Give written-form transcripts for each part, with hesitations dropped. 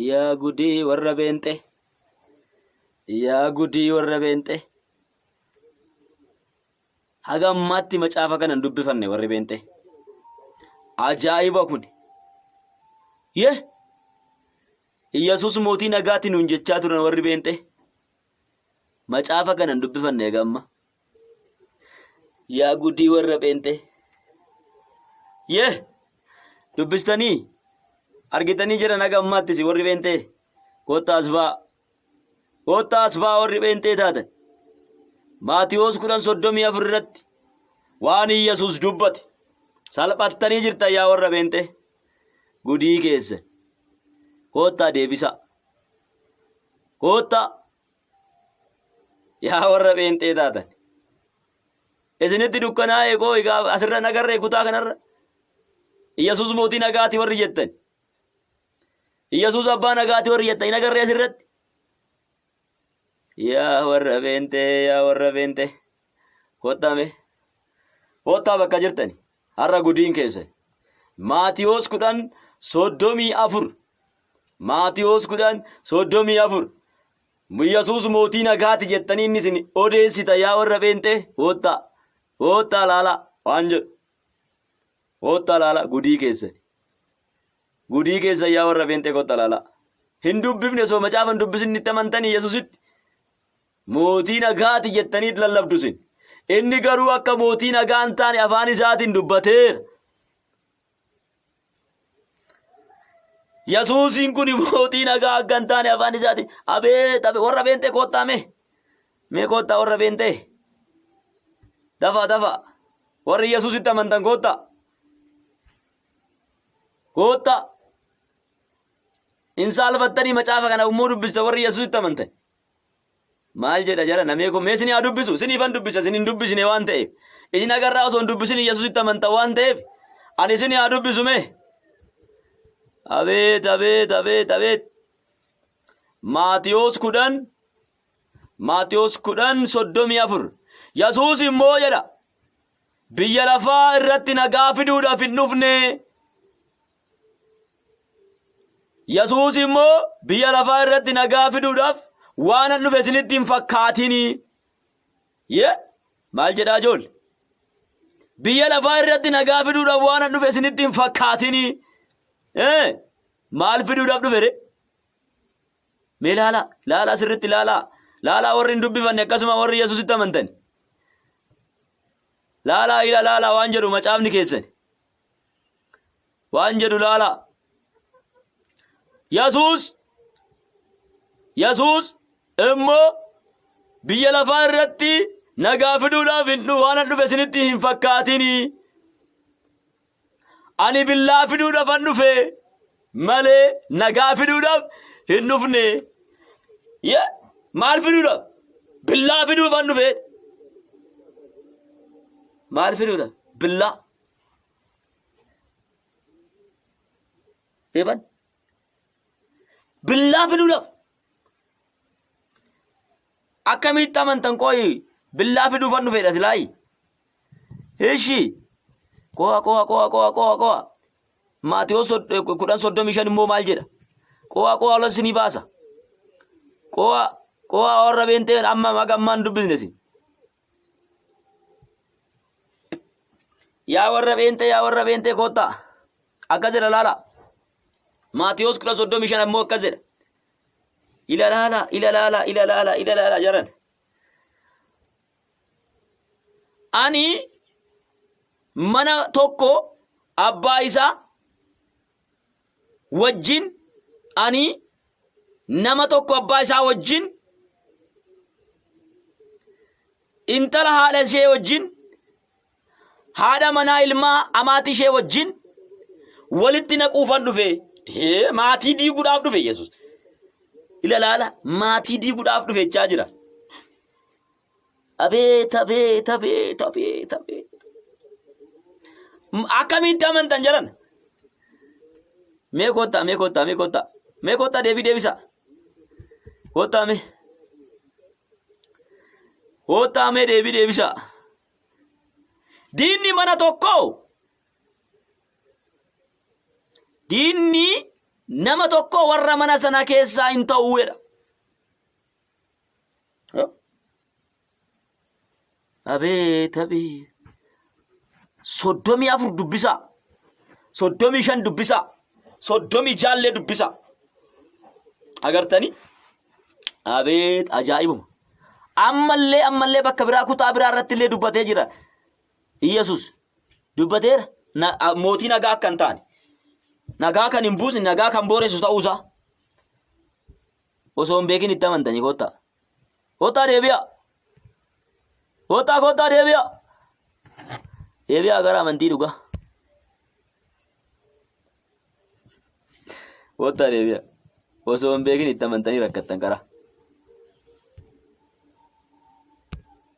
Yaa gudii warra beenxe. Yaa gudii warra beenxe. Haga ammaatti macaafa kana hin dubbifanne warri beenxe. Ajaa'iba kun. Yee! Iyyasuus mootii nagaati nuun jechaa turan warri beenxe. Macaafa kana hin dubbifanne haga amma. Yaa gudii warra pheenxee. Yee! Dubbistanii argitanii jiran haga ammaatti si warri pheenxee. Kottaa as ba'aa. Kottaa as ba'aa warri pheenxee taatan. Maatiyoos 10:34 irratti waan Iyyasuus dubbate salphattanii jirtan yaa warra pheenxee. Gudii keessa. Kottaa deebisaa. Kottaa. Yaa warra pheenxee taatan. Isinitti dukkanaa'e koo egaa asirra nagarree kutaa kanarra. Iyyasuus mootii nagaati warri jettan. Iyyasuus abbaa nagaati warri jettan hin agarree asirratti. Yaa warra pheenxee yaa warra pheenxee. Kottaa mee. Kottaa bakka jirtani. Har'a gudiin keessan. Maatiyoos 10:34. Maatiyoos 10:34. Yesuus mootii nagaati jettanii inni isin odeessita yaa warra pheenxee koottaa koottaa laalaa waan jedhu koottaa laalaa gudii keessan gudii keessan yaa warra pheenxee koottaa laalaa hin dubbifne osoo macaafa hin dubbisin itti amantanii Yesuusitti mootii nagaati jettanii lallabdu isin inni garuu akka mootii nagaa hin taane afaan isaatiin dubbateera. Yesuusiin kun mootii nagaa akka hin taane afaan isaatiin abeet abeet warra beenxee koottaa mee mee koottaa warra beenxee dafaa dafaa warri Yesuusitti amantan koottaa koottaa hin saalfattanii macaafa kana immoo dubbista warri Yesuusitti amantan. Maal jedha jara namee kun mee isin haa dubbisu isiniifan dubbisa isin hin dubbisne waan ta'eef isin agarraa osoo hin dubbisin Yesuusitti amantan waan ta'eef ani isin haa dubbisu mee abeet abeet abeet abeet Maatiyoos 10 Maatiyoos 10:34 Yesuus immoo jedha biyya lafaa irratti nagaa fiduudhaaf hin dhufne Yesuus immoo biyya lafaa irratti nagaa fiduudhaaf waanan dhufe isinitti hin fakkaatinii. Yee maal jedhaa ijoolle? Biyya lafaa irratti nagaa fiduudhaaf waanan dhufe isinitti hin fakkaatinii. Ee maal fiduudhaaf dhufe ree? Mee laalaa laalaa sirriitti laalaa laalaa warri hin dubbifanne akkasuma warri Yesuusitti amantan. Laalaa ila laalaa waan jedhu macaafni keessan. Waan jedhu laalaa. Yesuus Yesuus immoo biyya lafaa irratti nagaa fiduudhaaf hin dhufu waan dhufe isinitti hin fakkaatinii. Ani billaa fiduudhaafan dhufe malee nagaa fiduudhaaf hin dhufne. Ye maal fiduudhaaf? Billaa fiduufan dhufe. Maal fiduudhaaf? Billaa. Eeban. Billaa fiduudhaaf. Akkamitti amantan qooyi billaa fiduufan dhufeedha silaayi. Ishi. Qo'a qo'a qo'a qo'a qo'a qo'a. Maatiyoos 10:35 immoo maal jedha? Qo'a qo'a ola isinii baasa. Qo'a qo'a warra beenteen amma haga ammaan dubbisne isin. Yaa warra beenxee yaa warra beenxee koottaa. Akkas jedha laala. Maatiyoos 10:35 ammoo akkas jedha. Ila laala ila laala ila laala ila laala jaran. Ani mana tokko abbaa isaa wajjin ani nama tokko abbaa isaa wajjin intala haadha ishee wajjin haadha manaa ilmaa amaatii ishee wajjin walitti naquufan dhufe. Hee, maatii diiguudhaaf dhufe Yesuus. Ila laala maatii diiguudhaaf dhufe jechaa jira. Abeet abeet abeet abeet abeet. Akkamitti amantan jedhan? Mee kottaa mee kottaa mee kottaa mee kottaa deebii deebisa. Kottaa mee. Kottaa mee deebii deebisa. Diinni mana tokkoo diinni nama tokko warra mana sana keessaa hin ta'u jedha. Abeet abeet. 34 dubbisaa. 35 dubbisaa. 36llee dubbisaa. Agartanii? Abeet ajaa'ibuma. Ammallee ammallee bakka biraa kutaa biraa irratti illee dubbatee jira. Iyyasuus dubbateera. Mootii nagaa akka hin taane. Nagaa kan hin buusne nagaa kan booressu ta'uusaa. Osoo hin beekin itti amantanii kottaa. Kottaa deebi'aa. Kottaa kottaa deebi'aa. Deebi'aa gara amantii dhugaa. Kottaa deebi'aa. Osoo hin beekin itti amantanii rakkattan karaa.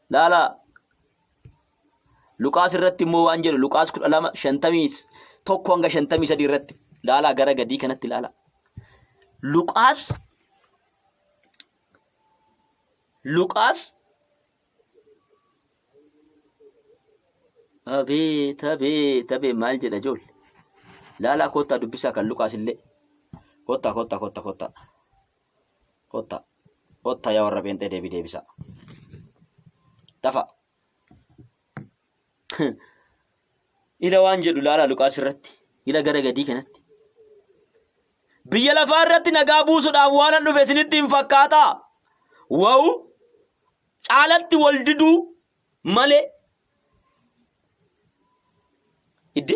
Laalaa. Luqaas irratti immoo waan jedhu Luqaas 12 51 hanga 53 irratti laalaa gara gadii kanatti laalaa. Luqaas Luqaas abeet abeet abeet maal jedha ijoolle laalaa koottaa dubbisaa kan Luqaas illee koottaa koottaa koottaa koottaa koottaa koottaa yaa warra pheenxee deebii deebisaa dafa Ila waan jedhu ilaalaa Luqaas irratti. Ila gara gadii kanatti. Biyya lafaa irratti nagaa buusuudhaaf waanan dhufe isinitti hin fakkaataa? Wawu caalatti wal diduu malee. Idde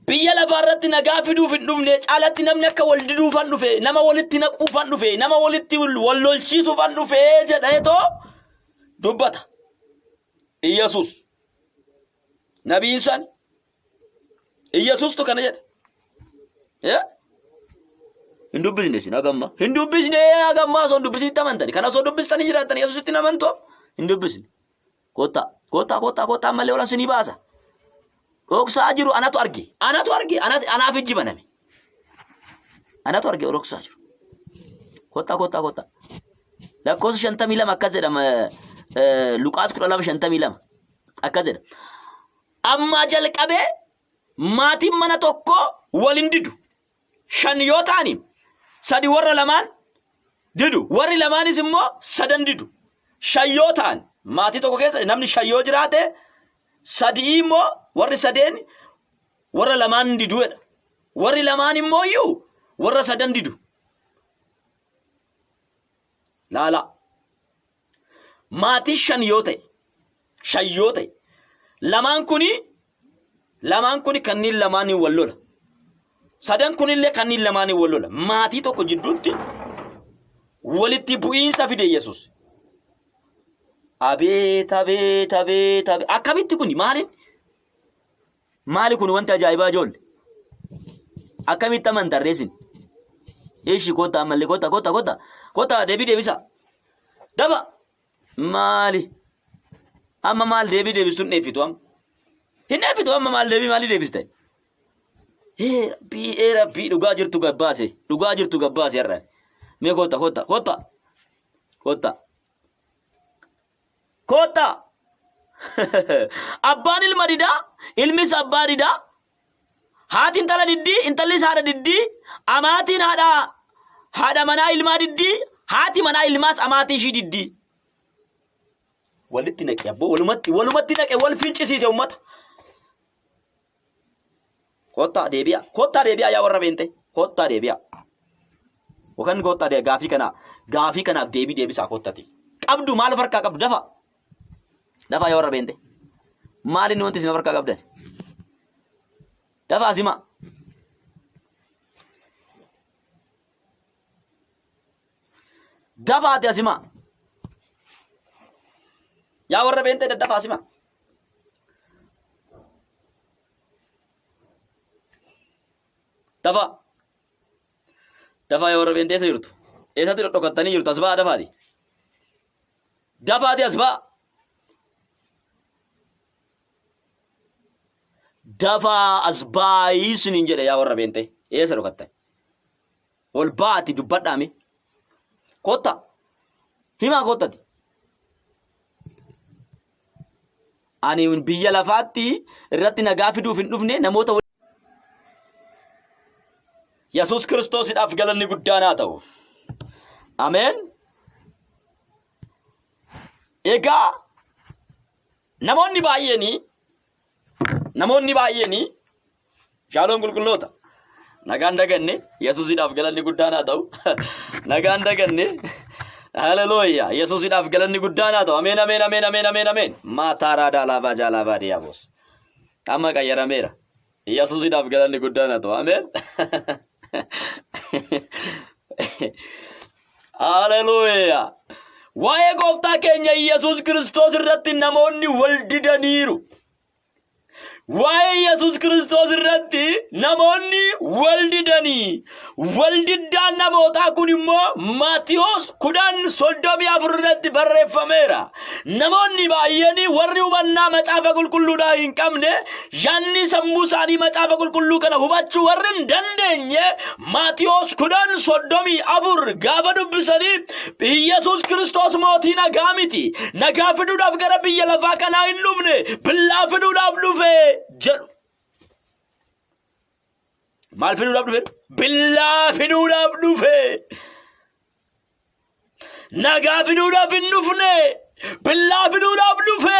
biyya lafaa irratti nagaa fiduuf hin dhufne caalatti namni akka wal diduufan dhufe nama walitti naquufan dhufe nama walitti wal lolchiisuufan dhufe jedheetoo dubbata. Iyyasuus nabiin san Iyyasuustu kana jedhe. Eh? Hin dubbisne isin hagamma. Hin dubbisne hagamma osoo hin dubbisinitti amantani. Kana osoo dubbistanii jiraattani Yesuusitti hin amantu. Hin dubbisne. Kottaa kottaa kottaa kottaa ammallee olan sinii baasa. Dhoksaa jiru anatu arge. Anatu arge. Anaaf ijji baname. Anatu arge dhoksaa jiru. Kottaa kottaa kottaa. Lakkoofsa 52 akkas jedhama. Luqaas 12 52 akkas jedha. Ammaa jalqabee maatiin mana tokkoo wal hin didu. Shan yoo ta'ani sadi warra lamaan didu. Warri lamaanis immoo sadan didu. Shan yoo ta'an maatii tokko keessa namni shan yoo jiraate sadii immoo warri sadeen warra lamaan didu jedha. Warri lamaan immoo iyyuu warra sadan didu. Laala. Maatii shan yoo ta'e, shan yoo ta'e, lamaan kuni lamaan kuni kanneen lamaaniin wal lola. Sadan kunillee kanneen lamaaniin wal lola. Maatii tokko jidduutti walitti bu'iinsa fide Yesuus. Abeet abeet abeet abeet akkamitti kuni maaliin? Maali kun wanti ajaa'ibaa ijoolle? Akkamitti amantan ree isin? Ishi kottaa ammallee kottaa kottaa kottaa kottaa deebii deebisaa. Dafa maali? Amma maal deebii deebistu hin dheeffitu amma? Hin dheeffitu amma maal deebii maalii deebiste? Ee rabbii ee rabbii dhugaa jirtu gabbaase dhugaa jirtu gabbaase har'a. Mee kottaa kottaa kottaa kottaa. Koottaa! Abbaan ilma didaa, ilmis abbaa didaa, haati intala diddii, intallis haadha diddii, amaatiin haadha haadha manaa ilmaa diddii, haati manaa ilmaas amaatii ishii diddii. Walitti naqe abboo walumatti walumatti naqe wal ficcisiise ummata. Kottaa deebi'a. Kottaa deebi'a yaa warra beente. Kottaa deebi'a. Yookaan kottaa deebi'a gaafii kana gaafii kanaaf deebii deebisaa kottati. Qabdu maal of harkaa qabdu dafa. Dafa yaa warra beente. Maal inni wanti isin of harkaa qabdan? Dafa asima. Dafaati asima. Yaa warra beentee daddafaa asima. Dafaa. Dafaa yaa warra beentee eessa jirtu? Eessatti dhodhokattanii jirtu? As ba'aa dafaati. Dafaati as ba'aa. Dafaa as baayii isiniin jedhe yaa warra beentee. Eessa dhokattan? Ol ba'aati dubbadhaa mee. Kotta. Himaa kottati. Ani biyya lafaatti irratti nagaa fiduuf hin dhufne namoota. Yesuus Kiristoosidhaaf galanni guddaan haa ta'u. Ameen. Egaa namoonni baay'een namoonni baay'een shaaloon qulqulloota nagaan daganne Yesuusidhaaf galanni guddaan haa ta'u. Nagaan daganne Haleluuyaa Yesuusidhaaf galanni guddaan haa ta'u. Ameen ameen ameen ameen ameen ameen. Maataaraa daalaabaa jaalaabaa diyaabos. Amma qayyarameera. Yesuusidhaaf galanni guddaan haa ta'u. Ameen. Haleluuyaa. Waa'ee gooftaa keenya Yesuus Kiristoos irratti namoonni wal didaniiru. Waa'ee Yesuus Kiristoos irratti namoonni wal didanii. Wal diddaan namootaa kun immoo Maatiyoos 10:34 irratti barreeffameera. Namoonni baay'een warri hubannaa macaafa qulqulluudhaa hin qabne yaanni sammuu isaanii macaafa qulqulluu kana hubachuu warri hin dandeenye Maatiyoos 10:34 gaafa dubbisanii Iyyasuus Kiristoos mootii nagaa miti. Nagaa fiduudhaaf gara biyya lafaa kanaa hin dhufne billaa fiduudhaaf dhufe jedhu. Maal fiduudhaaf dhufe? Billaa fiduudhaaf dhufe. Nagaa fiduudhaaf hin dhufne. Billaa fiduudhaaf dhufe.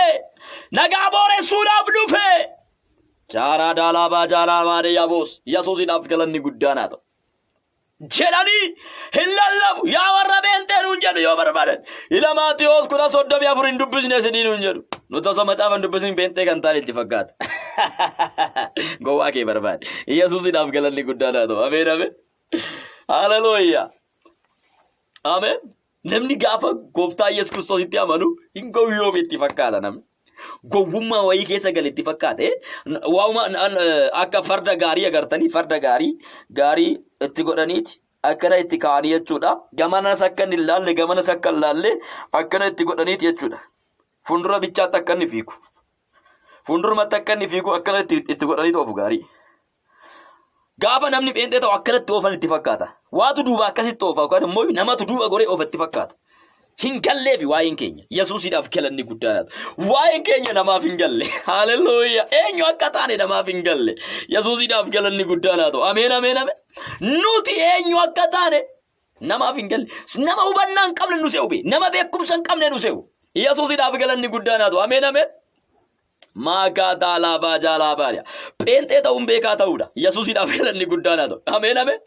Nagaa booressuudhaaf dhufe. Jaaraa daalaabaa jaaraa baadee yaabos Yesuusidhaaf galanni guddaan haa ta'u. Jedhanii hin lallabu. Yaa warra beenxee nuun jedhu yoo barbaadan. Ila Maatiyoos 10:34 hin dubbisne isinii nuun jedhu. Nuti osoo macaafa hin dubbisin beenxee kan taane itti fakkaata. Gowwaa kee barbaade. Yesuusidhaaf galanni guddaan haa ta'u. Ameen ameen. Haleluuyaa. Ameen. Namni gaafa gooftaa Yesuus Kiristoositti amanu hin gowwoome itti fakkaata namni. Gowwummaa wayii keessa gale itti fakkaate. Waa'uma akka farda gaarii agartanii farda gaarii gaarii itti godhaniiti akkana itti kaa'anii jechuudha. Gamanas akka inni hin laalle gamanas akka hin laalle akkana itti godhaniiti jechuudha. Fuuldura bichaatti akka inni fiigu. Fuuldurumatti akka inni fiigu akkana itti godhaniitu ofu gaarii. Gaafa namni pheenxee ta'u akkanatti oofan itti fakkaata. Waatu duuba akkasitti oofa yookaan immoo namatu duuba goree oofa itti fakkaata. Hin galleefi waa'een keenya. Yesuusiidhaaf galanni guddaadha. Waa'een keenya namaaf hin galle. Haleluuyaa. Eenyu akka taane namaaf hin galle. Yesuusiidhaaf galanni guddaan haa ta'u. Ameen ameen ameen. Nuti eenyu akka taane namaaf hin galle. Nama hubannaa hin qabne nu se'u bee. Nama beekumsa hin qabne nu se'u. Yesuusiidhaaf galanni guddaan haa ta'u. Ameen ameen. Maakaa taalaabaa jaalaabaa. Pheenxee ta'uun beekaa ta'uudha. Yesuusiidhaaf galanni guddaan haa ta'u. Ameen ameen.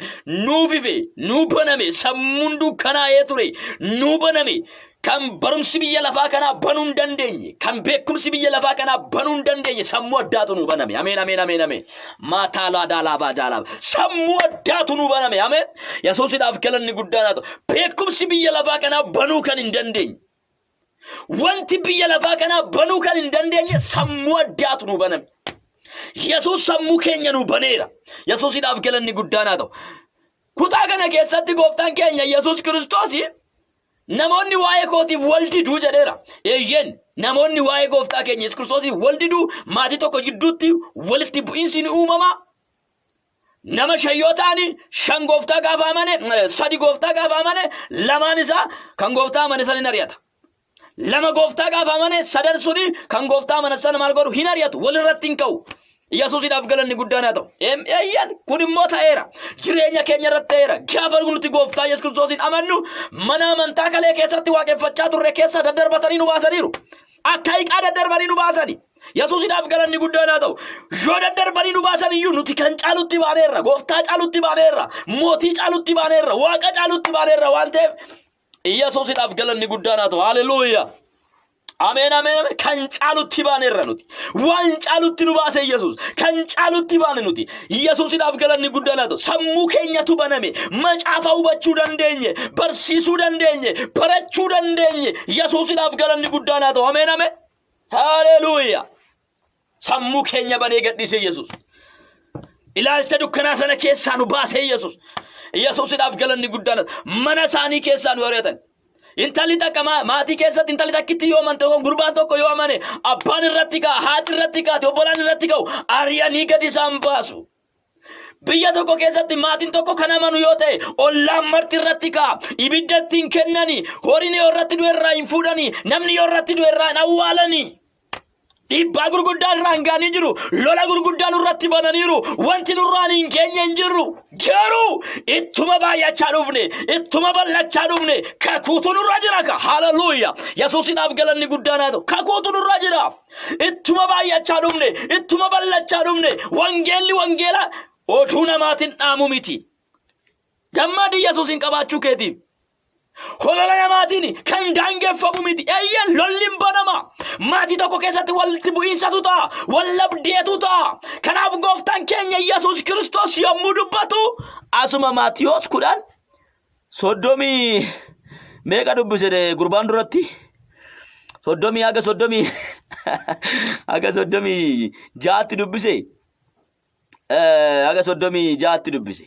Nuuf ife, nuu baname, sammuun dukkanaa'ee ture, nuu baname. Kan barumsi biyya lafaa kanaa banuu hin dandeenye, kan beekumsi biyya lafaa kanaa banuu hin dandeenye sammuu addaatu nuu baname. Ameen ameen ameen ameen. Maataalaa daalaabaa jaalaabaa. Sammuu addaatu nuu baname. Ameen. Yesuusiidhaaf galanni guddaan haa ta'u. Beekumsi biyya lafaa kanaa banuu kan hin dandeenye. Wanti biyya lafaa kanaa banuu kan hin dandeenye sammuu addaatu nu baname. Yesuus sammuu keenya nu baneera. Yesuusidhaaf galanni guddaan haa ta'u. Kutaa kana keessatti gooftaan keenya Yesuus Kiristoos namoonni waa'ee kootiif wal diduu jedheera. Eeyyeen namoonni waa'ee gooftaa keenya Yesuus Kiristoosiif wal diduu maatii tokko gidduutti walitti bu'iinsi ni uumama. Nama shan yoo ta'ani shan gooftaa gaafa amane sadi gooftaa gaafa amane lamaan isaa kan gooftaa amane sana hin ari'ata. Lama gooftaa gaafa amane sadan suni kan gooftaa amane sana maal godhu hin ari'atu walirratti hin ka'u. Yesuusidhaaf galanni guddaan haa ta'u. Eeyyan kun immoo ta'eera. Jireenya keenya irratti ta'eera. Gaafa nuti gooftaa Yesuus Kiristoosiin amannu mana amantaa kalee keessatti waaqeffachaa turre keessaa daddarbatanii nu baasaniiru. Akka hiqaa daddarbanii nu baasani. Yesuusidhaaf galanni guddaan haa ta'u. Yoo daddarbanii nu baasan iyyuu nuti kan caalutti baaneerra. Gooftaa caalutti baaneerra. Mootii caalutti baaneerra. Waaqa caalutti baaneerra waan ta'eef Yesuusidhaaf galanni guddaan haa ta'u. Haleluuyaa. Ameen ameen ameen. Kan caalutti baaneerra nuti. Waan caalutti nu baase Yesuus. Kan caalutti baane nuti. Yesuusidhaaf galanni guddaan haa ta'u. Sammuu keenyatu baname. Macaafa hubachuu dandeenye. Barsiisuu dandeenye. Barachuu dandeenye. Yesuusidhaaf galanni guddaan haa ta'u. Ameen ameen. Haleluuyaa. Sammuu keenya banee gadhiise Yesuus. Ilaalcha dukkanaa sana keessaa nu baasee Yesuus. Yesuusidhaaf galanni guddaan haa ta'u. Mana isaanii keessaa nu ari'atan. Intalli takka maatii keessatti intalli takkitti yoo amante yookaan gurbaan tokko yoo amane abbaan irratti ka'a, haati irratti kaati, obbolaan irratti ka'u ari'anii gadi isaan baasu. Biyya tokko keessatti maatiin tokko kan amanu yoo ta'e ollaan marti irratti ka'a. Ibidda ittiin kennani, horiin yoo irratti du'e irraa hin fuudhani, namni yoo irratti du'e irraa hin awwaalani. Dhiibbaa gurguddaa irraan ga'anii jiru. Lola gurguddaa nurratti bananiiru. Wanti nurraan hin geenye hin jiru. Garuu ittuma baay'achaa dhufne, ittuma bal'achaa dhufne, kakuutu nurra jira ka. Haleluuya. Yesuusidhaaf galanni guddaan haa ta'u. Kakuutu nurra jira. Ittuma baay'achaa dhufne, ittuma bal'achaa dhufne, wangeelli wangeela oduu namaatiin dhaamu miti. Gammadi Yesuusin qabaachuu keetiif. Holola namaatiin kan daangeffamu miti. Eeyyan lolli hin banama. Maatii tokko keessatti walitti bu'iinsatu ta'a. Wallabdeetu ta'a. Kanaaf gooftaan keenya Yesuus Kiristoos yommuu dubbatu asuma Maatiyoos 10 soddomii meeqa dubbise gurbaan duratti? Soddomii haga soddomii haga 36tti dubbise. Haga 36tti dubbise.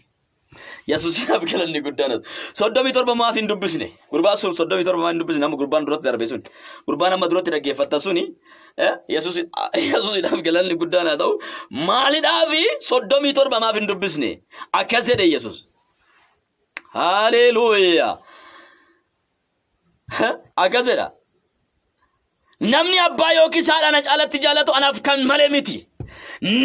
Yesuusiidhaaf galanni guddaan haa ta'u. 37 maaf hin dubbisne? Gurbaan sun 37 maaf hin dubbisne? Amma gurbaan duratti darbe sun. Gurbaan amma duratti dhaggeeffatta suni Yesuusiidhaaf galanni guddaan haa ta'u. Maalidhaaf 37 maaf hin dubbisne? Akkas jedhe Yesuus. Haleluuyaa. Akkas jedha. Namni abbaa yookiis haadha ana caalatti jaalatu anaaf kan malee miti.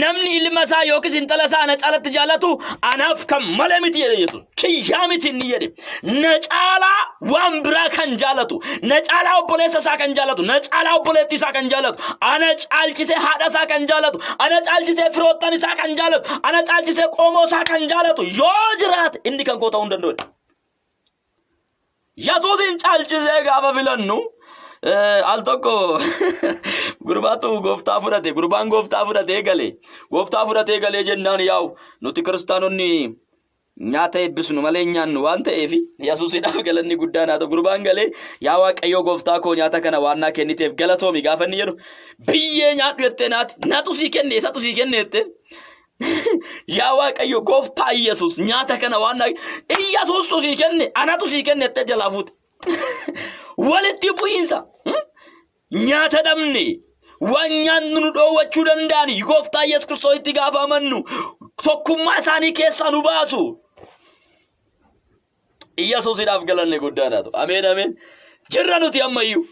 Namni ilma isaa yookiis intala isaa ana caalatti jaalatu anaaf kan malee miti jedhe Yesuus. Kiyyaa miti inni jedhe. Na caalaa waan biraa kan jaalatu, na caalaa obboleessa isaa kan jaalatu, na caalaa obboleettii isaa kan jaalatu, ana caalchisee haadha isaa kan jaalatu, ana caalchisee firoottan isaa kan jaalatu, ana caalchisee qoomoo isaa kan jaalatu yoo jiraate inni kan koo ta'uu hin danda'u. Yesuusin caalchisee gaafa filannu al tokko gurbaatu gooftaa fudhate gurbaan gooftaa fudhatee gale gooftaa fudhatee galee jennaan yaa'u nuti kiristaanonni nyaata eebbisnu malee hin nyaannu waan ta'eef Yesuusidhaaf galanni guddaan haa ta'u gurbaan galee yaa Waaqayyoo gooftaa koo nyaata kana waan naa kenniteef galatoomi gaafa inni jedhu biyyee nyaadhu jettee naati natu sii kenne isatu sii kenne jettee Yaa Waaqayyo gooftaa Iyyasuus nyaata kana waan naa Iyyasuustu sii kenne anatu sii kenne jettee jalaa fuute. Walitti bu'iinsa nyaata dhabne waan nyaannu nu dhoowwachuu danda'an gooftaa Iyyasuus Kiristoositti gaafa amannu tokkummaa isaanii keessaa nu baasu. Iyyasuusidhaaf galanni guddaan haa ta'u. Ameen ameen. Jirra nuti ammayyuu.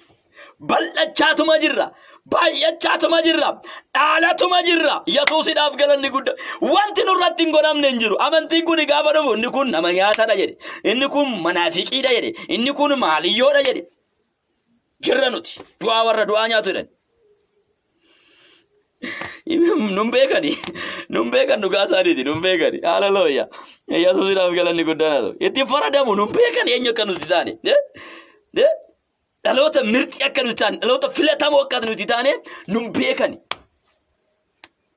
Bal'achaatuma jirra. Baay'achaatuma jirra. Dhaalatuma jirra. Yesuusidhaaf galanni guddaa. Wanti nurratti hin godhamne hin jiru. Amantiin kun gaafa dhufu inni kun nama nyaatadha jedhe. Inni kun manaafiqiidha jedhe. Inni kun maaliyyoodha jedhe. Jirra nuti. Du'aa warra du'aa nyaatu jedhan. Nun beekani. Nun beekan dhugaa isaaniiti. Nun beekani. Haleluuya. Yesuusidhaaf galanni guddaan haa ta'u. Itti faradamu nun beekan eenyu akka nuti taane. Dhaloota mirxii akka nuti taane, dhaloota filatamoo akka nuti taane nun beekani.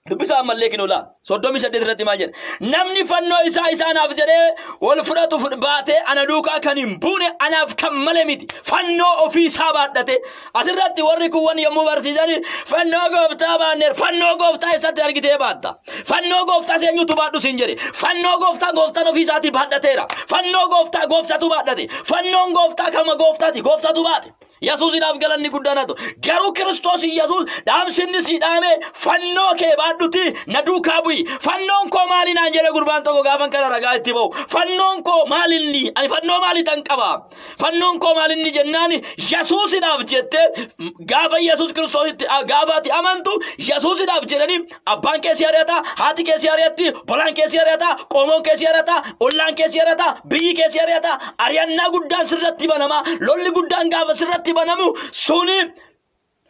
Dubbisaa ammallee kinoo laa. 38 irratti maal jedha? Namni fannoo isaa isaanaaf jedhee ol fudhatu baatee ana duukaa kan hin buune anaaf kan male miti. Fannoo ofii isaa baadhate. Asirratti warri kuuwwan yommuu barsiisan fannoo gooftaa baanneer fannoo gooftaa eessatti argitee baatta? Fannoo gooftaa eenyutu baadhu siin jedhe? Fannoo gooftaa gooftaan ofii isaatii baadhateera. Fannoo gooftaa gooftatu baadhate. Fannoon gooftaa kama gooftaati gooftatu baate. Yesuusidhaaf galanni guddaan haa ta'u. Garuu Kiristoos Yesuus dhaamsi inni sii dhaame fannoo kee baadhuti na duukaa bu'i. Fannoon koo maali naan jedhe gurbaan tokko gaafan kana ragaa itti ba'u. Fannoon koo maalinni? Ani fannoo maalii tan qaba? Fannoon koo maalinni jennaan Yesuusidhaaf jettee gaafa Yesuus Kiristoositti gaafa ati amantu Yesuusidhaaf jedhanii Abbaan kee si ari'ata, haati kee si ari'atti, obbolaan kee si ari'ata, qomoon kee si ari'ata, ollaan kee si ari'ata, biyyi kee si ari'ata. Ari'annaa guddaan sirratti banama. Lolli guddaan gaafa sirratti banamu suni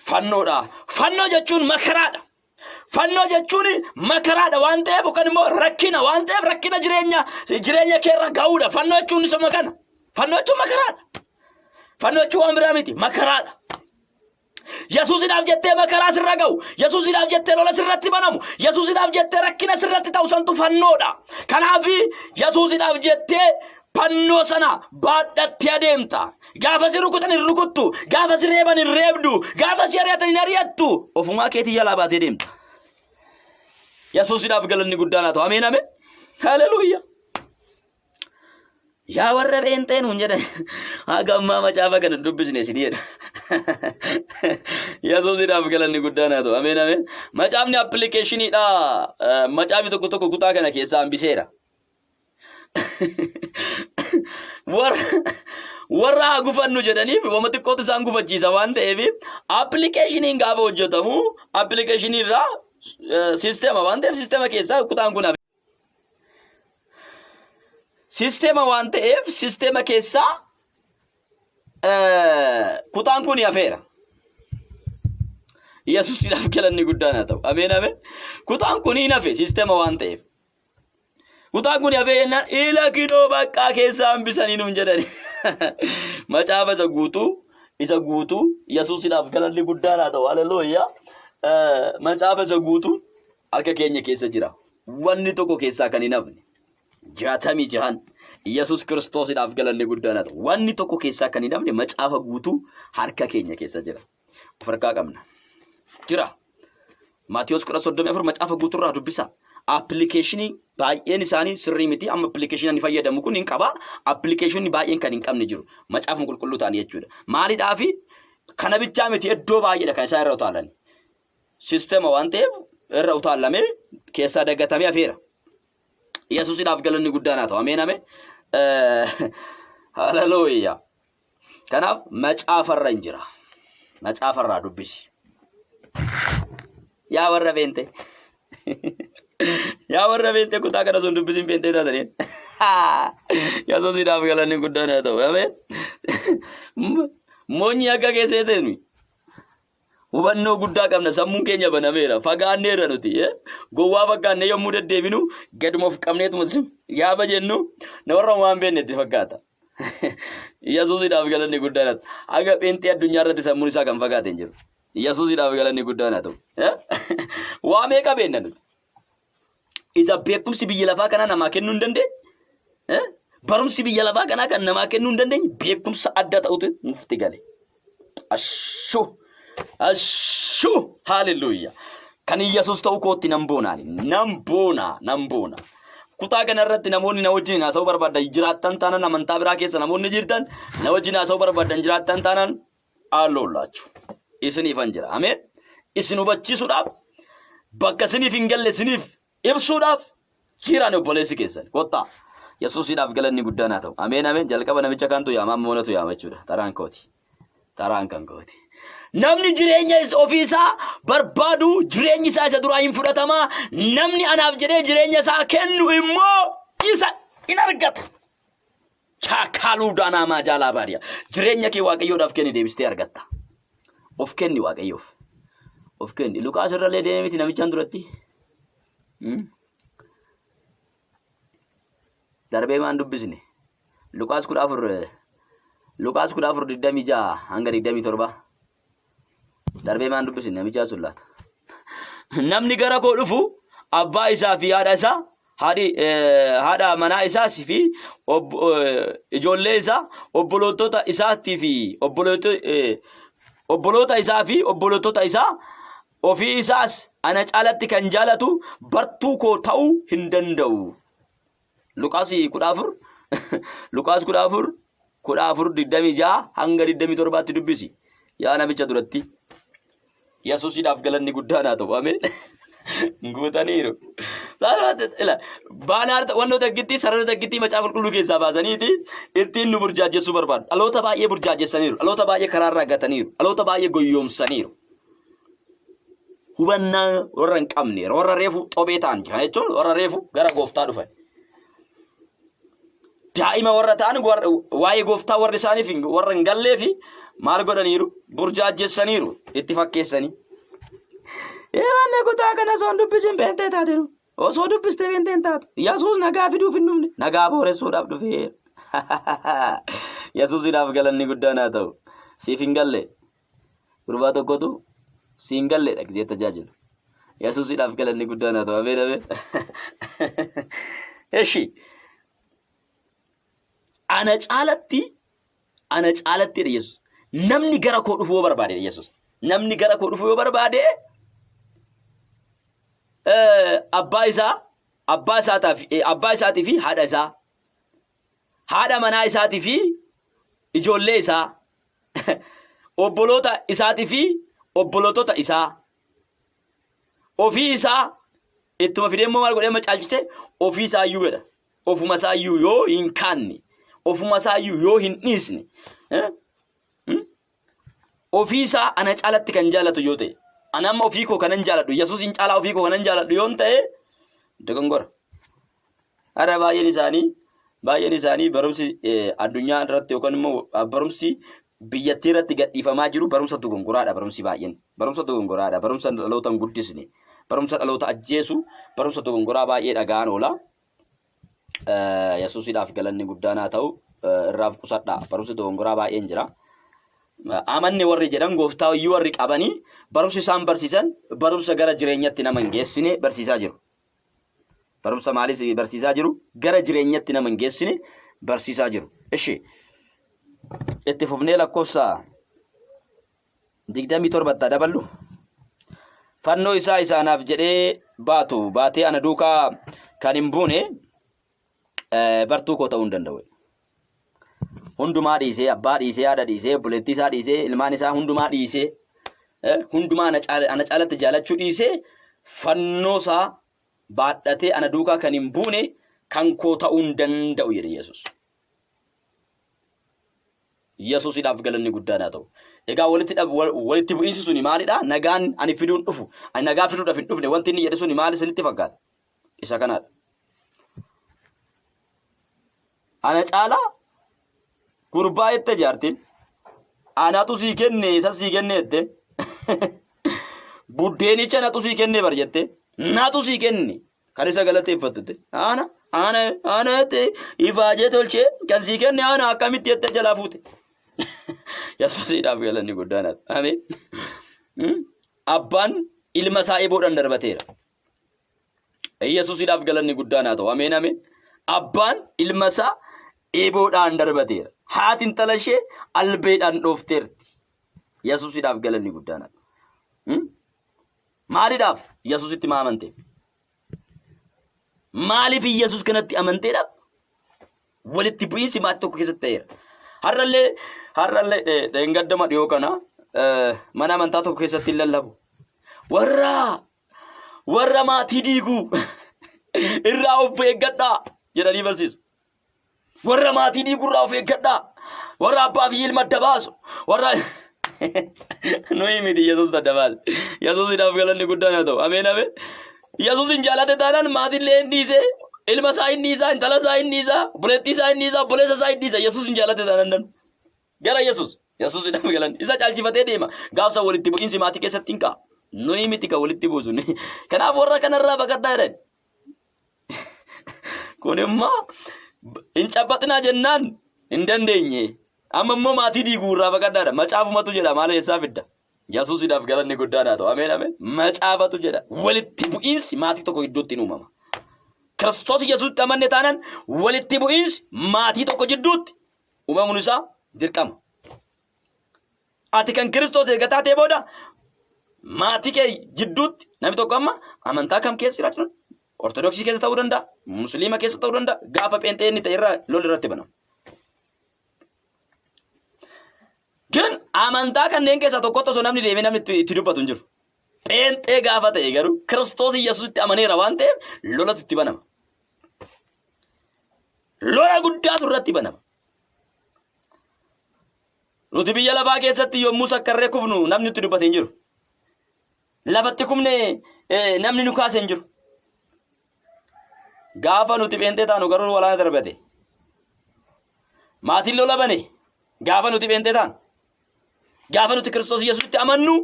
fannoodha. Fannoo jechuun makaraadha. Fannoo jechuun makaraadha waan ta'eef yookaan immoo rakkina waan ta'eef rakkina jireenya jireenya keerra ga'uudha. Fannoo jechuun isuma kana. Fannoo jechuun makaraadha. Fannoo jechuun waan biraa miti makaraadha. Yesuusidhaaf jettee makaraa sirra ga'u, Yesuusidhaaf jettee lola sirratti banamu, Yesuusidhaaf jettee rakkina sirratti ta'u santu fannoodha. Kanaaf Yesuusidhaaf jettee fannoo sana baadhattee adeemta. Gaafa si rukutan hin rukuttu, gaafa si reeban hin reebdu, gaafa si ari'atan hin ari'attu. Ofumaa keetii jalaa baatee deemta. Yesuusidhaaf galanni guddaan haa ta'u. Ameen ameen. Haleluuyaa. Yaa warra pheenxee nuun jedhan haga ammaa macaafa kana hin dubbisne isin jedha. Yesuusidhaaf galanni guddaan haa ta'u. Ameen ameen. Macaafni appilikeeshiniidha. Macaafni tokko tokko kutaa kana keessaa hambiseera. Warra warra haa gufannu jedhaniif wama xiqqootu isaan gufachiisa waan ta'eef appilikeeshiniin gaafa hojjetamu appilikeeshinii irraa siisteema waan ta'eef siisteema keessaa kutaan kun hafe. Sisteema waan ta'eef sisteema keessaa kutaan kun hafeera. Yesuusidhaaf galanni guddaan haa ta'u. Ameen ameen. Kutaan kun hin hafe sisteema waan ta'eef. Kutaan kun hafee jennaan ila kinoo baqqaa keessaa hambisanii nuun jedhani. Macaafa isa guutuu Yesuusidhaaf galanni guddaan haa ta'u. Haleluuyaa. Macaafa isa guutuu harka keenya keessa jira. Wanni tokko keessaa kan hin hafne. 66n Yesuus Kiristoosidhaaf galanni guddaan haa ta'u. Wanni tokko keessaa kan hin hafne macaafa guutuu harka keenya keessa jira. Of harkaa qabna. Jira. Maatiyos 10:34 macaafa guutuurraa dubbisa. Appilikeeshinii baay'een isaanii sirrii miti. Amma appilikeeshinii ani fayyadamu kun hin qaba. Appilikeeshinii baay'een kan hin qabne jiru. Macaafuma qulqulluu ta'an jechuudha. Maaliidhaafi kana bichaa miti iddoo baay'eedha kan isaan irra utaalan. Sisteema waan ta'eef irra utaallamee keessaa dagatamee hafeera. Yesuusidhaaf galanni guddaan haa ta'u. Ameen ameen. Haleluuyaa. Kanaaf macaafarra hin jira. Macaafarraa dubbisi. Yaa warra beente. Yaa warra beente kutaa kana sun dubbisiin beentee taatanii. Yesuusidhaaf galanni guddaan haa ta'u. Ameen. Moonyi akka keessee ta'e hubannoo guddaa qabna sammuun keenya banameera fagaanneerra nuti gowwaa fakkaannee yommuu deddeebinu gaduma of qabneetuma gaafa jennu na warra waan beekne itti fakkaata. Yesuusidhaaf galanni guddaan haa ta'u. Haga pheenxee addunyaa irratti sammuun isaa kan fagaate hin jiru. Yesuusidhaaf galanni guddaan haa ta'u. Waa meeqa beekna nuti? Isa beekumsi biyya lafaa kanaa namaa kennuu hin dandeenye? Barumsi biyya lafaa kanaa kan namaa kennuu hin dandeenye beekumsa adda ta'utu nuuf gale. Ashuu! Ashuu! Haaleluyyaa! Kan Yesuus ta'uu kootti nan boonaa. Nan boona, nan boona. Kutaa kana irratti namoonni na wajjin haasa'uu barbaadan jiraattan taanaan amantaa biraa keessa namoonni jirtan na wajjin haasa'uu barbaadan jiraattan taanaan alloolachu. Isiniifan jira. Ameen. Isin hubachiisuudhaaf bakka isiniif hin galle isiniif ibsuudhaaf jiraan obboleessi keessan. Kottaa. Yesuusidhaaf galanni guddaan haa ta'u. Ameen ameen. Jalqaba namicha kaantu yaama amma monatu yaama jechuudha. Taraan kooti. Taraan kan kooti. Namni jireenya ofii isaa barbaadu jireenyi isaa isa duraa hin fudhatama. Namni anaaf jedhee jireenya isaa kennu immoo isa in argata. Chaakaaluu daanaamaa jaalaa baadiyaa. Jireenya kee Waaqayyoodhaaf kenni deebistee argatta. Of kenni Waaqayyoof. Of kenni. Luqaas irrallee deemee miti namichaan duratti. Darbee maan dubbisne? Luqaas 14 Luqaas 14:26 hanga 27 darbee maan dubbisne namichaa sun laata? Namni gara koo dhufu abbaa isaa fi haadha isaa haadhi haadha manaa isaas fi ijoollee isaa obbolootota isaatii fi obboloota isaa fi obbolootota isaa ofii isaas ana caalatti kan jaalatu bartuu koo ta'uu hin danda'u. Luqaas 14 Luqaas 14 14 26 hanga 27tti dubbisi. Yaa namicha duratti. Yesuusidhaaf galanni guddaan haa ta'u. Ameen. Guutaniiru. Baanaa wantoota takkittii sarara takkittii macaafa qulqulluu keessaa baasaniiti ittiin nu burjaajessuu barbaadu. Dhaloota baay'ee burjaajessaniiru. Dhaloota baay'ee karaarraa gataniiru. Dhaloota baay'ee goyyoomsaniiru. Hubannaa warra hin qabne warra reefu xobee ta'an kana jechuun warra reefu gara gooftaa dhufan. Daa'ima warra ta'an waa'ee gooftaa warri isaaniif warra hin gallee fi maal godhaniiru burjaajessaniiru itti fakkeessanii. Eewanne kutaa kana osoo hin dubbisin beentee taateeru. Osoo dubbistee beentee hin taatu. Yesuus nagaa fiduuf hin dhufne nagaa booressuudhaaf dhufe. Yesuusidhaaf galanni guddaan haa ta'u. Siif hin galle. Gurbaa tokkotu siin galleedha gisee tajaajilu. Yesuusidhaaf galanni guddaan haa ta'u. Ameen ameen. Eshi. Ana caalatti ana caalatti jedhe Yesuus. Namni gara koo dhufuu yoo barbaade jedhe Yesuus. Namni gara koo dhufuu yoo barbaade abbaa isaa abbaa isaataaf abbaa isaatii fi haadha isaa haadha manaa isaatii fi ijoollee isaa obboloota isaatii fi obbolootota isaa ofii isaa ittuma fidee immoo maal godhee amma caalchise ofii isaa iyyuu jedha. Ofuma isaa iyyuu yoo hin kaanne ofuma isaa iyyuu yoo hin dhiisne ofii isaa ana caalatti kan jaalatu yoo ta'e ana amma ofii koo kanan jaaladhu Yesuus hin caalaa ofii koo kanan jaaladhu yoon ta'e dogongora. Har'a baay'een isaanii Baay'een isaanii barumsi addunyaa irratti yookaan immoo barumsi biyyattii irratti gadhiifamaa jiru barumsa dogongoraadha barumsi baay'een. Barumsa dogongoraadha. Barumsa dhaloota hin guddisne. Barumsa dhaloota ajjeesu barumsa dogongoraa baay'ee dhaga'aan oola. Yesuusidhaaf galanni guddaan haa ta'u irraaf qusadhaa. Barumsi dogongoraa baay'een jira. Amanne warri jedhan gooftaa iyyuu warri qabanii barumsi isaan barsiisan barumsa gara jireenyatti nama hin geessine barsiisaa jiru. Barumsa maalis barsiisaa jiru? Gara jireenyatti nama hin geessine barsiisaa jiru. Ishi itti fufnee lakkoofsa 27 daballu. Fannoo isaa isaanaaf jedhee baatu baatee ana duukaa kan hin buune bartuu koo ta'uu hin danda'u. Hundumaa dhiisee, abbaa dhiisee, haadha dhiisee, obboleettii isaa dhiisee, ilmaan isaa hundumaa dhiisee, hundumaa ana caalatti jaalachuu dhiisee, fannoo isaa baadhatee ana duukaa kan hin buune kan koo ta'uu hin danda'u jedhe Yesuus. Yesuusidhaaf galanni guddaan haa ta'u. Egaa walitti dhab- wal- walitti bu'iinsi suni maalidha? Nagaan ani fiduun dhufu. Ani nagaa fiduudhaaf hin dhufne. Wanti inni jedhe suni maal isinitti fakkaata? Isa kanaadha. Ana caalaa gurbaa jette jaartiin. Anatu sii kenne isa sii kenne jette. Buddeenicha natu sii kenne bar jette. Natu sii kenne kan isa galateeffattu jette. Ana ana ana jette ifaajee tolchee kan sii kenne ana akkamitti jette jalaa fuute. Yesuusiidhaaf galanni guddaan haa ta'u. Ameen. Abbaan ilma isaa eboodhaan darbateera. Yesuusidhaaf galanni guddaan haa ta'u. Ameen ameen. Abbaan ilma isaa eeboodhaan darbateera. Haati intala ishee albeedhaan dhoofteerti. Yesuusidhaaf galanni guddaan haa ta'u. Maaliidhaaf? Yesuusitti maa amanteef? Maaliif Yesuus kanatti amanteedhaaf? Walitti bu'iinsi maatii tokko keessatti ta'eera. Har'allee har'allee dheengaddama dhiyoo kana mana amantaa tokko keessatti hin lallabu. Warra warra maatii diiguu irraa of eeggadhaa jedhanii barsiisu. Warra maatii diiguu irraa of eeggadhaa. Warra abbaa fi ilma adda baasu. Warra nuyi miti Yesuus adda baase. Yesuusidhaaf galanni guddaan haa ta'u. Ameen ameen. Yesuus hin jaalate taanaan maatillee hin dhiise. Ilma isaa hin dhiisa, intala isaa hin dhiisa, obboleettii isaa hin dhiisa, obboleessa isaa hin dhiisa. Yesuus hin jaalate taanaan nan. Gara Yesuus. Yesuusidhaaf galanni. Isa caalchifatee deema. Gaafsa walitti bu'iinsi maatii keessatti hin ka'a. Nuyi miti kan walitti buusu. Kanaaf warra kanarraa baqadhaa jedhan. Kun immoo hin cabbaxinaa jennaan hin dandeenye. Amma immoo maatii diiguu irraa baqadhaadha. Macaafumatu jedha maal eessaa fidda? Yesuusidhaaf galanni guddaan haa ta'u. Ameen ameen. Macaafatu jedha. Walitti bu'iinsi maatii tokko gidduutti hin uumama. Kiristoos Yesuusitti amanne taanaan walitti bu'iinsi maatii tokko jidduutti uumamuun isaa dirqama. Ati kan Kiristoos erga taatee booda maatii kee jidduutti namni tokko amma amantaa kam keessa jiraachuu danda'a? Ortodoksii keessa ta'uu danda'a, Musliima keessa ta'uu danda'a, gaafa pheenxee inni ta'e irraa lolli irratti banama. Gin amantaa kanneen keessaa tokkotti osoo namni deemee namni itti dubbatu hin jiru. Pheenxee gaafa ta'e garuu Kiristoos Yesuusitti amaneera waan ta'eef lolatu itti banama. Lola guddaatu irratti banama. Nuti biyya lafaa keessatti yommuu sakkarree kufnu namni nutti dubbate hin jiru. Lafatti kufne namni nu kaase hin jiru. Gaafa nuti pheenxee taanu garuu walaana darbate. Maatiin lola bane gaafa nuti pheenxee taanu. Gaafa nuti Kiristoos Yesuusitti amannu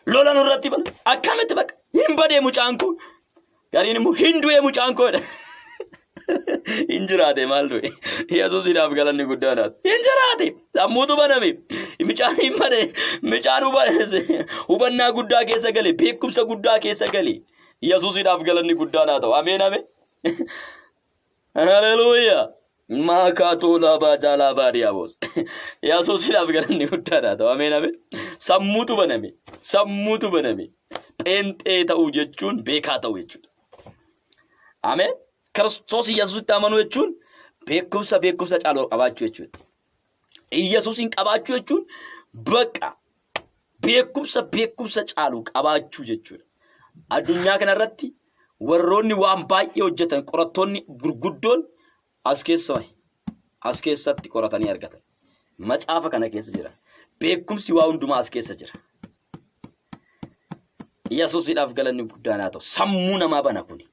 Lola nurratti bana. Akkamitti bakka hin badee mucaan koo. Gariin immoo hin du'ee mucaan koo jedha. Hin jiraate maal du'e. Yesuusidhaaf galanni guddaan haa ta'u. Hin jiraate. Sammuutu baname. Mucaan hin bade. Mucaan hubannaa guddaa keessa gale. Beekumsa guddaa keessa gale. Yesuusidhaaf galanni guddaan haa ta'u. Ameen ameen. Haleluuyaa. Maakaatoo laabaa jaalaa baadiyaa boos. Yesuusidhaaf galanni guddaan haa ta'u. Ameen ameen. Sammuutu baname. Sammuutu baname. Pheenxee ta'uu jechuun beekaa ta'uu jechuudha. Ameen. Kiristoos Yesuusitti amanuu jechuun beekumsa beekumsa caalu qabaachuu jechuudha. Yesuusin qabaachuu jechuun bakka beekumsa beekumsa caalu qabaachuu jechuudha. Addunyaa kanarratti warroonni waan baay'ee hojjetan qorattoonni gurguddoon as keessa as keessatti qoratanii argatan. Macaafa kana keessa jira. Beekumsi waa hundumaa as keessa jira. Yesuusidhaaf galanni guddaan haa ta'u. Sammuu namaa bana kuni.